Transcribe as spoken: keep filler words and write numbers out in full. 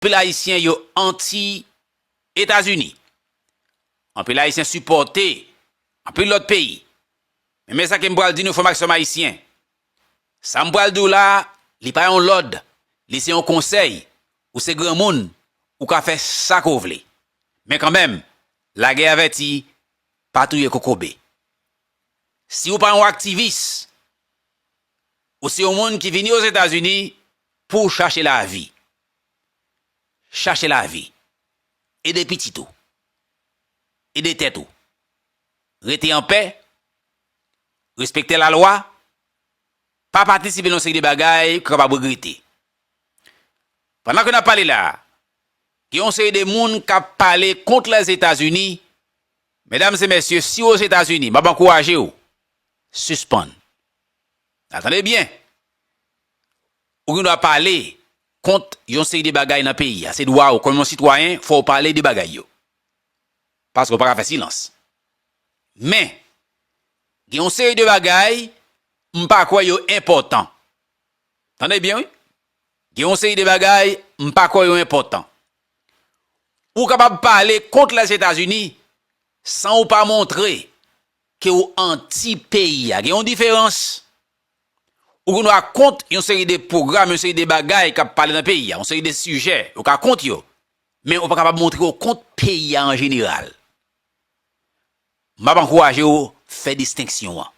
Anpil Ayisyen yo anti Etazini. Anpil Ayisyen sipòte anpil lòt peyi. Men, men sa ke m pral di nou, frè m ak sè m ayisyen. Sa m pral di w la, li pa yon lòd, li se yon konsèy. Ou se granmoun, ou ka fè sa ke w vle. Men kanmenm, lagè avèti, pa touye kokobe. Si w pa yon aktivis, ou se yon moun ki vini Ozetazini pou w chache lavi. Chache lavi. Ede pitit ou. Ede tèt ou. Rete anpè. Respekte lalwa. Pa patisipe nan yon seri de bagay ke w kapab regrete. Pandan ke n ap pale la, gen yon seri de moun k ap pale kont Lèzetazini. Medam e mesye, si w Ozetazini, m ap ankouraje w, sispann. Tande byen. Ou gen dwa pale kont yon seri de bagay nan peyi a. Se dwa w, kòm yon sitwayen, fò w pale de bagay yo. Paske w pa ka fè silans. Men, gen yon seri de bagay, m pa kwè yo enpòtan. Tande byen, wi. Gen yon seri de bagay, m pa kwè yo enpòtan. Ou kapab pale kont Lèzetazini san ou pa montre ke w anti peyi a. Gen yon diferans. Ou gen dwa kont yon seri de pwogram, yon seri de bagay k ap pale nan peyi a, yon seri de sijè, ou ka kont yo. Men ou pa kapab montre w kont peyi a an jeneral. M ap ankouraje w fè distenksyon an.